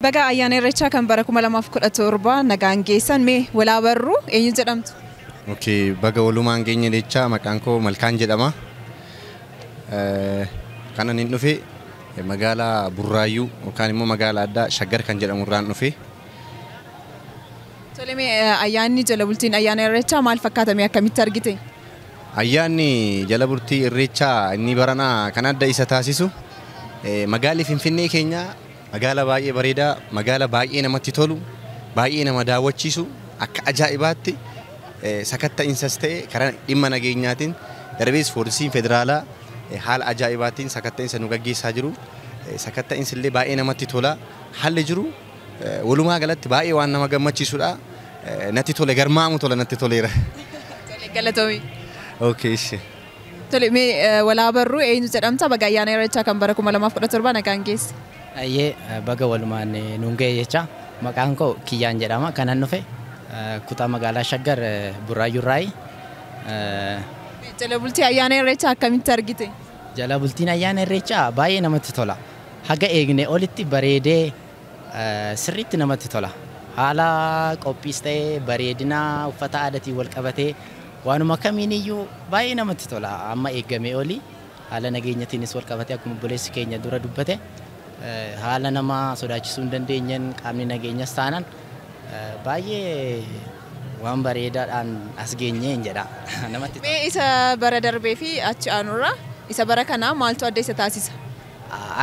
Baga ayyaana Irreechaa kan bara 2017 nagaan geessan mee walaa barru eenyu jedhamtu? Okay, baga walumaan geenye jechaa maqaan koo Malkaan jedhama. Kan ani dhufe magaalaa Burraayyuu yookaan immoo magaalaa addaa Shaggar kan jedhamu irraan dhufe. Tole mee ayyaanni jala bultiin ayyaana Irreechaa maal fakkaata mee akkamitti argite? Ayyaanni jala bultii Irreechaa inni baranaa kan adda isa taasisu magaalli Finfinnee keenya magaala baay'ee bareedaa, magaala baay'ee namatti tolu, baay'ee nama daawwachiisu akka ajaa'ibaatti sakatta'insas ta'e karaa dhimma nageenyaatiin darbees poolisiin federaalaa haala ajaa'ibaatiin sakatta'insa nu gaggeessaa jiru. Sakatta'insi illee baay'ee namatti tola. Haalli jiru walumaa galatti baay'ee waan nama gammachiisudha. Natti tole garmaamu tola natti toleera. Tole galatoomi. Okay, ishi. Tole mee walaa barru eenyu jedhamta baga ayyaana Irreechaa kan bara 2017 nagaan geesse? Ayyee baga walumaan nuun ga'e jecha maqaan koo Kiyyaan jedhama. Kanan dhufe kutaa magaalaa Shaggar Burraayyuurraayi. Jala bultii ayyaana Irreechaa akkamitti argite? Jala bultiin ayyaana Irreechaa baay'ee namatti tola. Haga eegne olitti bareedee sirriitti namatti tola. Haala qophiis ta'ee bareedina uffata aadaatiin wal qabatee waanuma kamiiniyyuu baay'ee namatti tola. Amma eegamee oli haala nageenyatiinis wal qabatee akkuma obboleessi keenya dura dubbate haala nama sodaachisuu hin dandeenyeen qaamni nageenyas taanaan baay'ee waan bareedaadhaan as geenyee hin jedha. Namatti tola. Mee isa bara darbee fi achi aanurraa isa bara kanaa maaltu adda isa taasisa?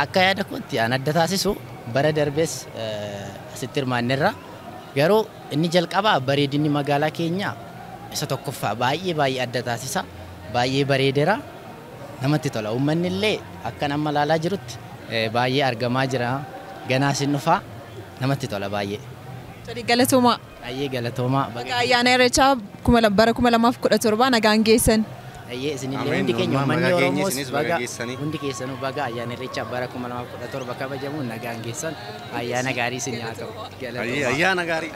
Akka yaada kootti an adda taasisu bara darbees asitti hirmaanneerra. Garuu inni jalqabaa bareedinni magaalaa keenyaa isa tokkoffaa baay'ee baay'ee adda taasisa. Baay'ee bareedeera. Namatti tola. Uummanni illee akka amma ilaalaa jirutti baay'ee argamaa jira. Ganaas hin dhufaa. Namatti tola baay'ee. Tole galatoomaa. Baay'ee galatoomaa. Baga ayyaana Irreechaa bara 2017 nagaan geessan. Ayyee isinillee Ameen. hundi keenya Walumaan uummanni baga geenye, Oromoos isinis baga baga geessanii. Hundi keessanuu baga ayyaana Irreechaa bara 2017 kabajamu nagaan geessan ayyaana gaarii isin haa ta'u. Galatoomaa. Ayyaana gaarii.